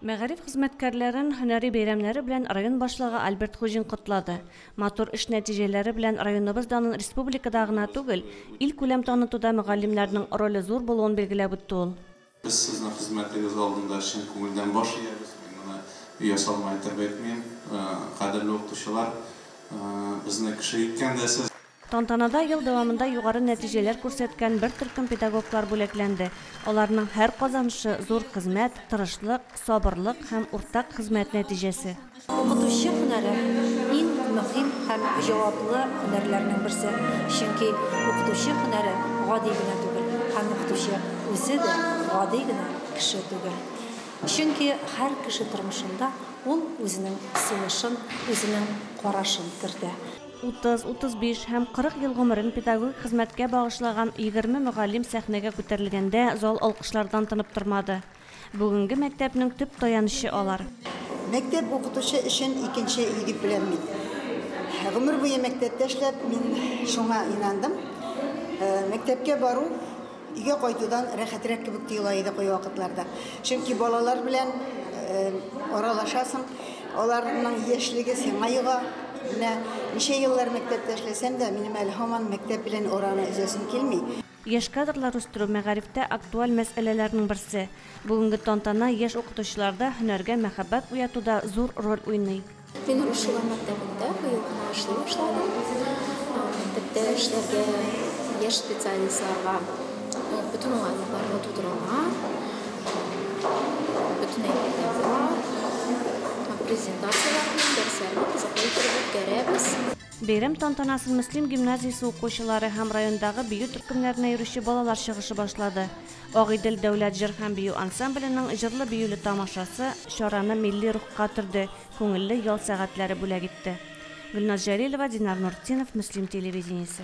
Мәгариф хезмәткәрләрен һөнәри бәйрәмнәре белән район башлыгы Альберт Хуҗин котлады. Матур эш нәтиҗәләре белән районыбыз данын республикада гына түгел, илкүләм танытуда мөгаллимнәрнең роле зур булуын билгеләп үтте ул. Без сезнең хезмәтегез алдында чын күңелдән баш иябез. Мин моны ясалма итеп әйтмим. Кадерле укытучылар, безне кеше иткән дә сез. Тантанада ел дәвамында югары нәтиҗәләр күрсәткән бер төркем педагоглар бүләкләнде. Аларның һәр казанышы, зур хезмәт, тырышлык, сабырлык һәм уртак хезмәт нәтиҗәсе. Укытучы һөнәре, иң мөһим һәм җаваплы һөнәрләрнең берсе. Чөнки укытучы һөнәре гади генә түгел һәм укытучы үзе дә гади генә кеше түгел. Чөнки һәр кеше тормышында ул үзенең сулышын, үзенең карашын кертә. 30, 35 һәм 40 ел гомерен педагогик хезмәткә багышлаган 20 мөгаллим сәхнәгә күтәрелгәндә зал алкышлардан тынып тормады. Бүгенге мәктәпнең төп таянычы алар. Мәктәп укытучы өчен икенче өй дип беләм мин. Гомер буе мәктәптә эшләп, мин шуңа инандым. Мәктәпкә бару өйгә кайтудан рәхәтрәк кебек тоела иде кайвакытларда. Чөнки балалар белән аралашасың, аларның яшьлеге сиңа йога. Менә ничә еллар мәктәптә эшләсәм дә, минем әле һаман мәктәп белән араны өзәсем килми. Яшь кадрлар үстерү мәгарифтә актуаль мәсьәләләрнең берсе. Бүгенге тантана яшь укытучыларда һөнәргә мәхәббәт уятуда зур роль уйный. Мин Русшула мәктәбендә быел гына эшли башладым. Мәктәптә эшләргә яшь специалистларга бөтен уңайлыклар да тудырылган. Бөтен әйбер дә бар. Презентацияләрне, дәресләрне кызыклы итеп үткәрәбез. Бәйрәм тантанасын Мөслим гимназиясе укучылары һәм райондагы бию төркемнәренә йөрүче балалар чыгышы башлады. Агыйдел дәүләт җыр һәм бию ансамбленең җырлы-биюле тамашасы чараны милли рухка төрде, күңелле ял сәгатьләре бүләк итте. Гөлназ Җәлилова, Динар Нуртдинов, Мөслим телевидениесе.